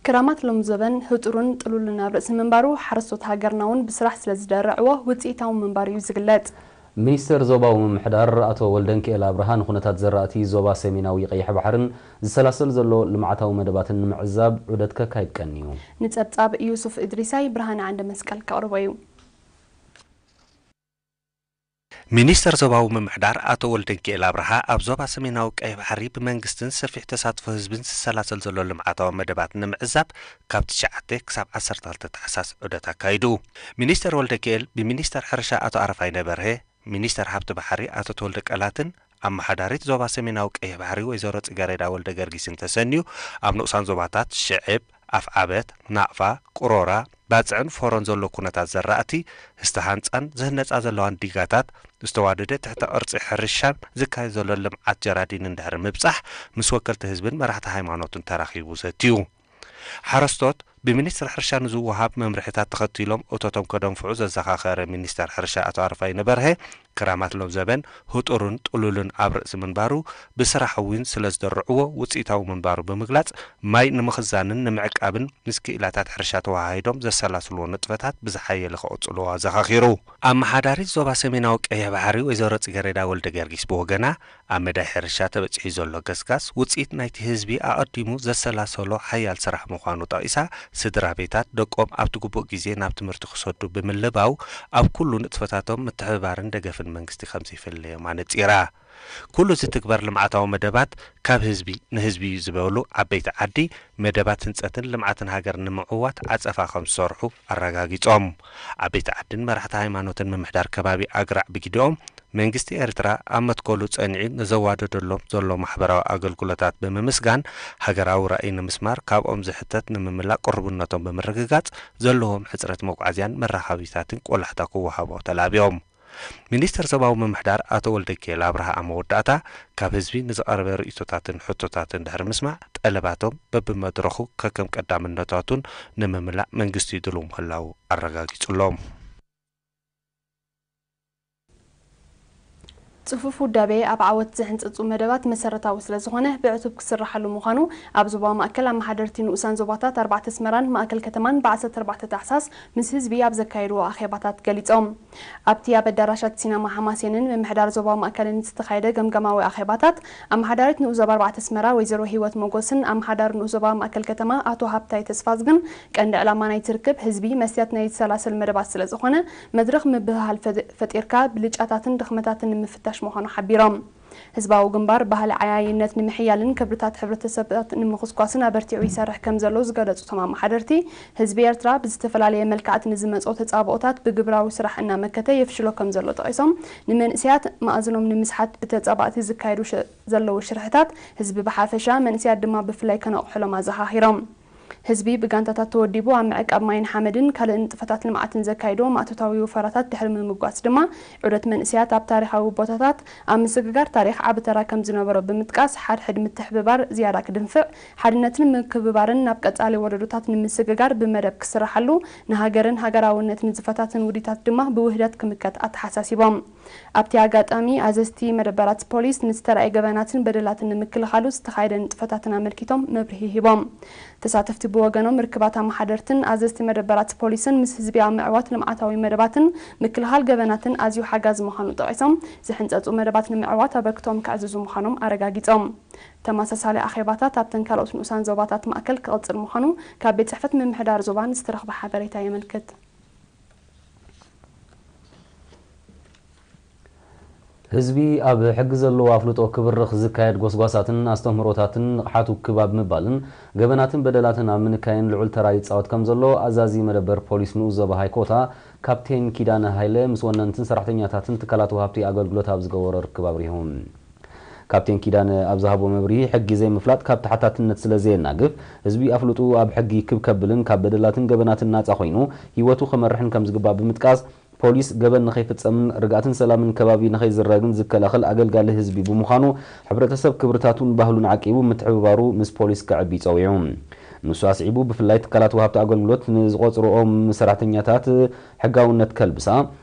ክራማት ሎም ዘበን ህጡርን ጥሉልን ኣብ ርእሲ ምንባሩ፣ ሓረስቶት ሃገርና እውን ብስራሕ ስለ ዝደረዕዎ ውፅኢታዊ ምንባሩ እዩ ዝግለጽ። ሚኒስተር ዞባዊ ምምሕዳር ኣቶ ወልደንኪኤል ኣብርሃ ንኩነታት ዘራእቲ ዞባ ሰሜናዊ ቀይሕ ባሕርን ዝሰላሰል ዘሎ ልምዓታዊ መደባትን ንምዕዛብ ዑደት ከካይድ ቀንዩ። ንጸብጻብ ዩሱፍ እድሪሳይ ብርሃነ ዓንደ መስቀል ከቕርቦ እዩ። ሚኒስተር ዞባዊ ምምሕዳር ኣቶ ወልደንኪኤል ኣብርሃ ኣብ ዞባ ሰሜናዊ ቀይሕ ባሕሪ ብመንግስትን ሰፊሕ ተሳትፎ ህዝብን ዝሰላሰል ዘሎ ልምዓታዊ መደባት ንምዕዛብ ካብ ትሽዓተ ክሳብ ዓሰርተ ክልተ ታሕሳስ ዑደት ኣካይዱ። ሚኒስተር ወልደኪኤል ብሚኒስተር ሕርሻ ኣቶ ኣረፋይነ በርሀ፣ ሚኒስተር ሃብቲ ባሕሪ ኣቶ ተወልደ ቀላትን ኣመሓዳሪት ዞባ ሰሜናዊ ቀይሕ ባሕሪ ወይዘሮ ጽገሬዳ ወልደ ገርጊስን ተሰንዩ ኣብ ንኡሳን ዞባታት ሽዕብ፣ ኣፍዓበት፣ ናቕፋ፣ ቅሮራ፣ ባጽዕን ፎሮን ዘሎ ኩነታት ዘራእቲ፣ ዝተሃንጻን ዝህነጻ ዘለዋን ዲጋታት፣ ዝተዋደደ ትሕተ ቅርጺ ሕርሻን ዝካየድ ዘሎ ልምዓት ጀራዲንን ድሕሪ ምብጻሕ ምስ ወከልቲ ህዝብን መራሕቲ ሃይማኖትን ተራኺቡ ዘትዩ። ሓረስቶት ብሚኒስትሪ ሕርሻ ንዝወሃብ መምርሒታት ተኸቲሎም እቶቶም ከደንፍዑ ዘዘኻኸረ ሚኒስተር ሕርሻ ኣቶ ኣረፋይነ በርሀ፣ ክራማት ሎም ዘበን ህጡርን ጥሉልን ኣብ ርእሲ ምንባሩ፣ ብስራሕ እውን ስለ ዝደርዕዎ ውፅኢታዊ ምንባሩ ብምግላፅ፣ ማይ ንምኽዛንን ንምዕቃብን ምስ ክኢላታት ሕርሻ ተወሃሂዶም ዘሰላስልዎ ንጥፈታት ብዝሓየለ ክቕፅልዎ ኣዘኻኺሩ። ኣመሓዳሪት ዞባ ሰሜናዊ ቀይሕ ባሕሪ ወይዘሮ ጽገሬዳ ወልደ ጊዮርጊስ ብወገና፣ ኣብ መዳይ ሕርሻ ተበጺሑ ዘሎ ገስጋስ ውጽኢት ናይቲ ህዝቢ ኣቐዲሙ ዘሰላሰሎ ሓያል ስራሕ ምዃኑ ጠቒሳ፣ ስድራ ቤታት ደቆም ኣብቲ ግቡእ ግዜ ናብ ትምህርቲ ክሰዱ ብምልባው ኣብ ኩሉ ንጥፈታቶም ምትሕብባርን ደገፍን መንግስቲ ከምዘይፍለዮም ኣነጺራ። ኩሉ ዝትግበር ልምዓታዊ መደባት ካብ ህዝቢ ንህዝቢ እዩ ዝበሉ ዓበይቲ ዓዲ፣ መደባት ህንጸትን ልምዓትን ሃገር ንምዕዋት ዓጸፋ ከም ዝሰርሑ ኣረጋጊጾም። ዓበይቲ ዓድን መራሕቲ ሃይማኖትን ምምሕዳር ከባቢ ኣግራዕ ብጊደኦም፣ መንግስቲ ኤርትራ ኣብ መትከሉ ጸኒዑ ንዘዋደደሎም ዘሎ ማሕበራዊ ኣገልግሎታት ብምምስጋን፣ ሃገራዊ ራእይ ንምስማር ካብኦም ዝሕተት ንምምላእ ቅሩብነቶም ብምርግጋጽ፣ ዘለዎም ሕጽረት መጓዓዝያን መራኸቢታትን ቆላሕታ ክወሃቦ ተላብዮም። ሚኒስተር ዞባዊ ምምሕዳር ኣቶ ወልደኪኤል ኣብርሃ ኣብ መወዳእታ፣ ካብ ህዝቢ ንዝቐረበ ርእይቶታትን ሕቶታትን ድሕሪ ምስማዕ፣ ጠለባቶም በብመድረኹ ከከም ቀዳምነታቱን ንምምላእ መንግስቲ ድሉው ምህላዉ ኣረጋጊጹሎም። ጽፉፍ ውዳቤ ኣብ ዓወት ዝሕንጽጹ መደባት መሰረታዊ ስለ ዝኾነ ብዕቱብ ክስራሓሉ ምዃኑ ኣብ ዞባ ማእከል ኣመሓደርቲ ንኡሳን ዞባታት ኣርባዕተ ኣስመራን ማእከል ከተማን ብ ዓሰርተ ኣርባዕተ ታሕሳስ ምስ ህዝቢ ኣብ ዘካየድዎ ኣኼባታት ገሊጾም። ኣብቲ ኣብ ኣዳራሻት ሲነማ ሓማሴንን ምምሕዳር ዞባ ማእከልን ዝተኻየደ ገምገማዊ ኣኼባታት፣ ኣመሓዳሪት ንኡስ ዞባ ኣርባዕተ ኣስመራ ወይዘሮ ህይወት ሞጎስን ኣመሓዳሪ ንኡስ ዞባ ማእከል ከተማ ኣቶ ሃብታይ ተስፋዝግን፣ ቀንዲ ዕላማ ናይቲ ርክብ ህዝቢ መስትያት ናይ ዝሰላሰል መደባት ስለ ዝኾነ፣ መድረኽ ምብህሃል ፈ- ፈጢርካ ብልጫታትን ድኽመታትን ንምፍታሽ ምዃኑ ሓቢሮም። ህዝባዊ ግንባር ባህሊ ዓያይነት ንምሕያልን ክብርታት ሕብረተሰባት ንምኹስኳስን ኣበርቲዑ ይሰርሕ ከም ዘሎ ዝገለጹ እቶም ኣመሓደርቲ፣ ህዝቢ ኤርትራ ብዝተፈላለየ መልክዓት ንዝመጽኦ ተጻብኦታት ብግብራዊ ስራሕ እናመከተ የፍሽሎ ከም ዘሎ ጠቒሶም፣ ንመንእሰያት መኣዝኖም ንምስሓት ብተጻባእቲ ዝካየዱ ሽ- ዘለዉ ሽርሕታት ህዝቢ ብሓፈሻ መንእሰያት ድማ ብፍላይ ከነቕሕሎም ኣዘኻኺሮም። ህዝቢ ብጋንታታት ተወዲቡ ኣብ ምዕቃብ ማይን ሓመድን ካልእ ንጥፈታት ልምዓትን ዘካይዶ ማእቶታዊ ወፈራታት ድሕሪ ምምጓስ ድማ ዑደት መንእሰያት ኣብ ታሪኻዊ ቦታታት ኣብ ምስግጋር ታሪኽ ዓቢ ተራ ከም ዝነበሮ ብምጥቃስ፣ ሓድሕድ ምትሕብባር ዝያዳ ክድንፍዕ፣ ሓድነትን ምክብባርን ናብ ቀጻሊ ወለዶታት ንምስግጋር ብመደብ ክስራሓሉ፣ ንሃገርን ሃገራውነትን ዝፈታተን ውዲታት ድማ ብውህደት ክምከት ኣተሓሳሲቦም። ኣብቲ ኣጋጣሚ ኣዘዝቲ መደበራት ፖሊስ ንዝተራእየ ገበናትን በደላትን ንምክልኻሉ ዝተኻየደ ንጥፈታትን ኣመልኪቶም መብርሂ ሂቦም። ተሳተፍቲ ብወገኖም ርክባት ኣመሓደርትን ኣዘዝቲ መደበራት ፖሊስን ምስ ህዝቢ ኣብ ምዕዋት ልምዓታዊ መደባትን ምክልኻል ገበናትን ኣዝዩ ሓጋዚ ምዃኑ ጠቒሶም ዝሕንጸጹ መደባት ንምዕዋት ኣበርክቶም ከዕዝዙ ምዃኖም ኣረጋጊጾም። ተመሳሳሊ ኣኼባታት ኣብተን ካልኦት ንኡሳን ዞባታት ማእከል ክቕጽል ምዃኑ ካብ ቤት ጽሕፈት ምምሕዳር ዞባን ዝተረኽበ ሓበሬታ የመልክት። ህዝቢ ኣብ ሕጊ ዘለዎ ኣፍልጦ ክብርኽ ዝካየድ ጎስጓሳትን ኣስተምህሮታትን ንቕሓቱ ክብ ኣብ ምባልን ገበናትን በደላትን ኣብ ምንካይን ልዑል ተራ ይጻወት ከም ዘሎ ኣዛዚ መደበር ፖሊስ ንኡስ ዞባ ሃይኮታ ካፕቴን ኪዳነ ሃይለ ምስ ወነንትን ሰራሕተኛታትን ትካላት ወሃብቲ ኣገልግሎት ኣብ ዝገበሮ ርክብ ኣብሪሁ። ካፕቴን ኪዳነ ኣብ ዝሃቦ መብርሂ፣ ሕጊ ዘይምፍላጥ ካብ ተሓታትነት ስለ ዘየናግፍ፣ ህዝቢ ኣፍልጡ ኣብ ሕጊ ክብ ከብልን ካብ በደላትን ገበናትን ናጻ ኮይኑ ህይወቱ ክመርሕን ከም ዝግባእ ብምጥቃስ፣ ፖሊስ ገበን ንኸይፍጸምን ርግኣትን ሰላምን ከባቢ ንኸይዝረግን ዝከላኸል ኣገልጋሊ ህዝቢ ብምዃኑ፣ ሕብረተሰብ ክብርታቱን ባህሉን ዓቂቡ ምትሕብባሩ ምስ ፖሊስ ከዕቢ ጸዊዑ። ንሱ ኣስዒቡ፣ ብፍላይ ትካላት ወሃብቲ ኣገልግሎት ንዝቖጽርኦም ሰራሕተኛታት ሕጋውነት ከልብሳ፣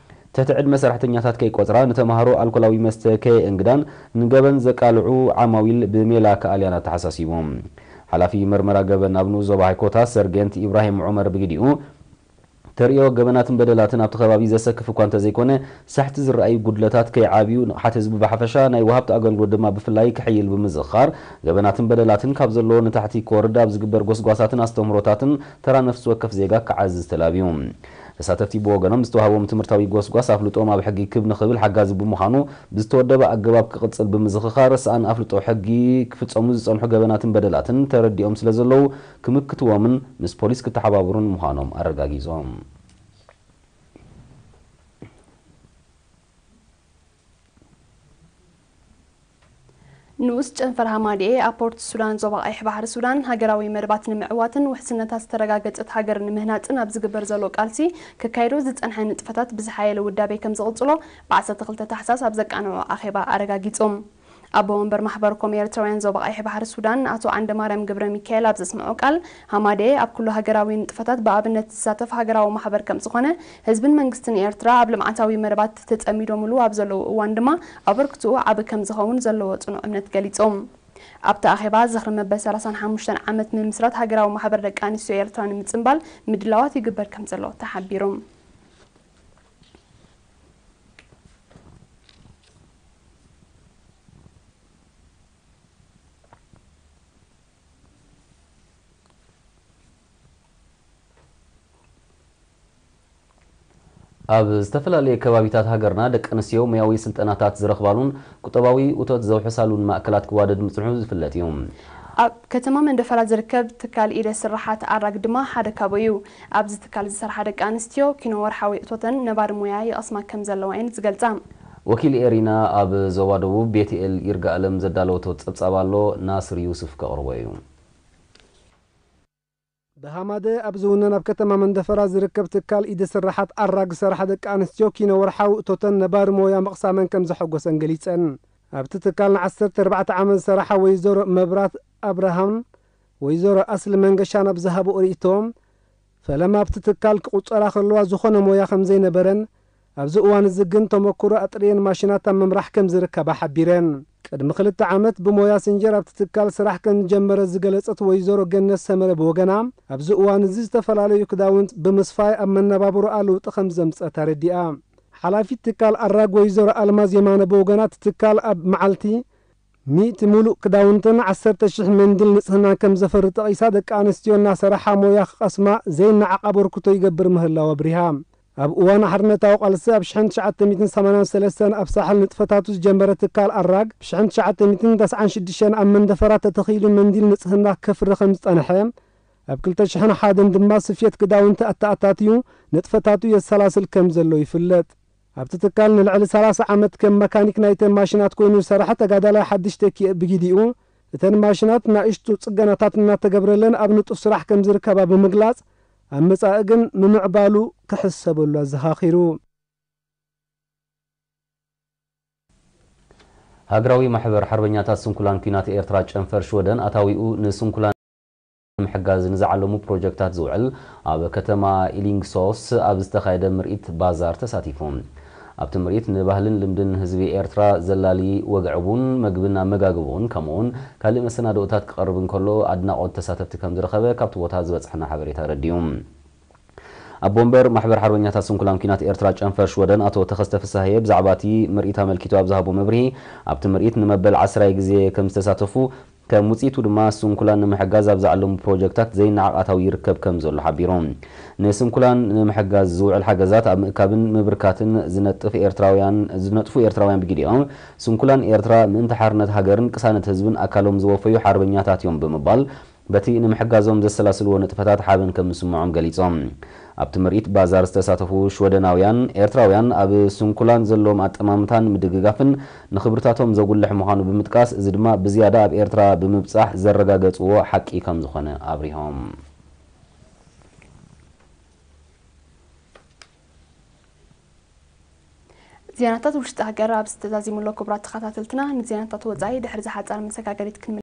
ትሕቲ ዕድመ ሰራሕተኛታት ከይቆጽራ፣ ንተማሃሮ ኣልኮላዊ መስተ ከየእንግዳን ንገበን ዘቃልዑ ዓማዊል ብሜላ ክኣልያን ኣተሓሳሲቡ። ሓላፊ መርመራ ገበን ኣብ ንኡስ ዞባ ሃይኮታ ሰርጌንት ኢብራሂም ዑመር ብግዲኡ፣ ተርእዮ ገበናትን በደላትን ኣብቲ ከባቢ ዘሰክፍ እኳ እንተዘይኮነ፣ ሳሕቲ ዝረኣዩ ጉድለታት ከይዓብዩ፣ ንቕሓት ህዝቢ ብሓፈሻ፣ ናይ ወሃብቲ ኣገልግሎት ድማ ብፍላይ ክሕይል ብምዝኽኻር፣ ገበናትን በደላትን ካብ ዘለዎ ንታሕቲ ክወርድ ኣብ ዝግበር ጎስጓሳትን ኣስተምህሮታትን ተራ ነፍሲ ወከፍ ዜጋ ክዓዝዝ ተላብዩ። ተሳተፍቲ ብወገኖም፣ ዝተዋህቦም ትምህርታዊ ጎስጓስ ኣፍልጦም ኣብ ሕጊ ክብ ንኽብል ሓጋዚ ብምዃኑ፣ ብዝተወደበ ኣገባብ ክቕጽል ብምዝኽኻር፣ ሰኣን ኣፍልጦ ሕጊ ክፍጸሙ ዝጸንሑ ገበናትን በደላትን ተረዲኦም ስለ ዘለዉ፣ ክምክትዎምን ምስ ፖሊስ ክተሓባበሩን ምዃኖም ኣረጋጊጾም። ንኡስ ጨንፈር ሃማድኤ ኣብ ፖርት ሱዳን ዞባ ቀይሕ ባሕሪ ሱዳን ሃገራዊ መደባት ንምዕዋትን ውሕስነታ ዝተረጋገጸት ሃገር ንምህናጽን ኣብ ዝግበር ዘሎ ቃልሲ ክካየዶ ዝጸንሐ ንጥፈታት ብዝሓየለ ውዳቤ ከም ዝቕጽሎ ብ ዓሰርተ ክልተ ታሕሳስ ኣብ ዘቃንዖ ኣኼባ ኣረጋጊጾም። ኣቦ ወንበር ማሕበር ኮም ኤርትራውያን ዞባ ቀይሕ ባሕሪ ሱዳን ኣቶ ዓንደማርያም ገብረ ሚካኤል ኣብ ዘስምዖ ቃል፣ ሃማዴ ኣብ ኩሉ ሃገራዊ ንጥፈታት ብኣብነት ዝሳተፍ ሃገራዊ ማሕበር ከም ዝኾነ፣ ህዝብን መንግስትን ኤርትራ ኣብ ልምዓታዊ መደባት ተጸሚዶምሉ ኣብ ዘለዉ እዋን ድማ ኣበርክትኡ ዓቢ ከም ዝኸውን ዘለዎ ጽኑዕ እምነት ገሊጾም። ኣብቲ ኣኼባ ዝኽሪ መበል ሰላሳን ሓሙሽተን ዓመት ምምስራት ሃገራዊ ማሕበር ደቂ ኣንስትዮ ኤርትራ ንምጽንባል ምድላዋት ይግበር ከም ዘሎ ተሓቢሩ። ኣብ ዝተፈላለየ ከባቢታት ሃገርና ደቂ ኣንስትዮ ሞያዊ ስልጠናታት ዝረኽባሉን ቁጠባዊ እቶት ዘውሕሳሉን ማእከላት ክዋደድ ምጽንሑ ዝፍለጥ እዩ። ኣብ ከተማ መንደፈራ ዝርከብ ትካል ኢደ ስራሓት ኣራግ ድማ ሓደ ካብኡ እዩ። ኣብዚ ትካል ዝሰርሓ ደቂ ኣንስትዮ ኪኖ ወርሓዊ እቶተን ነባሪ ሞያ ይቐስማ ከም ዘለዋ እየን ዝገልጻ። ወኪል ኤሪና ኣብ ዞባ ደቡብ ቤትኤል ይርጋኣለም ዘዳለወቶ ጸብጻብ ኣሎ፣ ናስር ዩሱፍ ከቕርቦ እዩ። ብሃማደ ኣብ ዝውነን ኣብ ከተማ መንደፈራ ዝርከብ ትካል ኢደ ስራሓት ኣራግ ዝሰርሓ ደቂ ኣንስትዮ ኪኖ ወርሓዊ እቶተን ነባሪ ሞያ ምቕሳመን ከም ዘሐጎሰን ገሊጸን። ኣብቲ ትካል ንዓሰርተ ኣርባዕተ ዓመት ዝሰርሓ ወይዘሮ መብራት ኣብርሃምን ወይዘሮ ኣስሊ መንገሻን ኣብ ዝሃብኦ ርእይቶ፣ ፈለማ ኣብቲ ትካል ክቑጸራ ከለዋ ዝኾነ ሞያ ከም ዘይነበረን፣ ኣብዚ እዋን እዚ ግን ተመኩሮ ኣጥርየን ማሽናት ኣብ ምምራሕ ከም ዝርከባ ሓቢረን። ቅድሚ ክልተ ዓመት ብሞያ ስንጀር ኣብቲ ትካል ስራሕ ከም ዝጀመረ ዝገለጸት ወይዘሮ ገነት ሰመረ ብወገና፣ ኣብዚ እዋን እዚ ዝተፈላለዩ ክዳውንት ብምስፋይ ኣብ መነባብሮኣ ለውጢ ከም ዘምጸት ኣረዲኣ። ሓላፊት ትካል ኣራግ ወይዘሮ ኣልማዝ የማነ ብወገና፣ እቲ ትካል ኣብ መዓልቲ ሚእቲ ሙሉእ ክዳውንትን ዓሰርተ ሽሕ መንዲል ንጽህናን ከም ዘፍሪ ጠቒሳ፣ ደቂ ኣንስትዮ እናሰራሓ ሞያ ክቐስማ ዘይነዓቕ ኣበርክቶ ይገብር ምህላው ኣብሪሃ። ኣብ እዋን ሓርነታዊ ቃልሲ ኣብ ሽሕን ትሽዓተ ሚእትን ሰማንያን ሰለስተን ኣብ ሳሕል ንጥፈታቱ ዝጀመረ ትካል ኣራግ፣ ብ ሽሕን ትሽዓተ ሚእትን ተስዓን ሽዱሽተን ኣብ መንደፈራ ተተኺሉ መንዲል ንጽህና ከፍሪ ከም ዝጸንሐ፣ ኣብ ክልተ ሽሕን ሓደን ድማ ስፌት ክዳውንቲ ኣተኣታትዩ ንጥፈታቱ የሰላስል ከም ዘሎ ይፍለጥ። ኣብቲ ትካል ንልዕሊ ሰላሳ ዓመት ከም መካኒክ ናይተን ማሽናት ኮይኑ ዝሰርሐ ተጋዳላይ ሓድሽ ተኪኤ ብግዲኡ፣ እተን ማሽናት ናእሽቱ ጽገናታት እናተገብረለን ኣብ ንጡፍ ስራሕ ከም ዝርከባ ብምግላጽ፣ ኣብ መጻኢ ግን ምምዕባሉ ክሕሰበሉ ኣዘኻኺሩ። ሃገራዊ ማሕበር ሓርበኛታት ስንኩላን ኲናት ኤርትራ ጨንፈር ሽወደን ኣታዊኡ ንስንኩላን ንምሕጋዝ ንዝዓለሙ ፕሮጀክታት ዝውዕል ኣብ ከተማ ኢሊንግሶስ ኣብ ዝተኻየደ ምርኢት ባዛር ተሳቲፉ። ኣብቲ ምርኢት ንባህልን ልምድን ህዝቢ ኤርትራ ዘላሊ ወግዒ ቡን፣ መግብን ኣመጋግብኡን ከምኡውን ካልእ መሰናድኦታት ክቐርብ እንከሎ ኣድናቖት ተሳተፍቲ ከም ዝረኸበ ካብቲ ቦታ ዝበጽሐና ሓበሬታ ኣረዲኡ። ኣቦ ወንበር ማሕበር ሓርበኛታት ስንኩላን ኲናት ኤርትራ ጨንፈር ሽወደን ኣቶ ተኸስተ ፍስሃየ ብዛዕባ እቲ ምርኢት ኣመልኪቱ ኣብ ዝሃቦ መብርሂ፣ ኣብቲ ምርኢት ንመበል ዓስራይ ግዜ ከም ዝተሳተፉ፣ ከም ውጽኢቱ ድማ ስንኩላን ንምሕጋዝ ኣብ ዝዓለሙ ፕሮጀክታት ዘይነዓቕ ኣታዊ ይርከብ ከም ዘሎ ሓቢሩ። ንስንኩላን ንምሕጋዝ ዝውዕል ሓገዛት ኣብ ምእካብን ምብርካትን ዝነጥፍ ኤርትራውያን፣ ዝነጥፉ ኤርትራውያን ብግዲኦም፣ ስንኩላን ኤርትራ ምእንቲ ሓርነት ሃገርን ቅሳነት ህዝብን ኣካሎም ዝወፈዩ ሓርበኛታት እዮም ብምባል፣ በቲ ንምሕጋዞም ዘሰላስልዎ ንጥፈታት ሓበን ከም ዝስምዖም ገሊጾም። ኣብቲ ምርኢት ባዛር ዝተሳተፉ ሽወደናውያን፣ ኤርትራውያን ኣብ ስንኩላን ዘለዎም ኣጠማምታን ምድግጋፍን ንኽብርታቶም ዘጉልሕ ምዃኑ ብምጥቃስ፣ እዚ ድማ ብዝያዳ ኣብ ኤርትራ ብምብጻሕ ዘረጋገጽዎ ሓቂ ከም ዝኾነ ኣብሪሆም። ዜናታት ውሽጢ ሃገር ኣብዚ ተዛዚሙ ኣሎ። ክቡራት ተኸታተልትና፣ ንዜናታት ወጻኢ ድሕሪ ዝሓጸረ መሰጋገሪት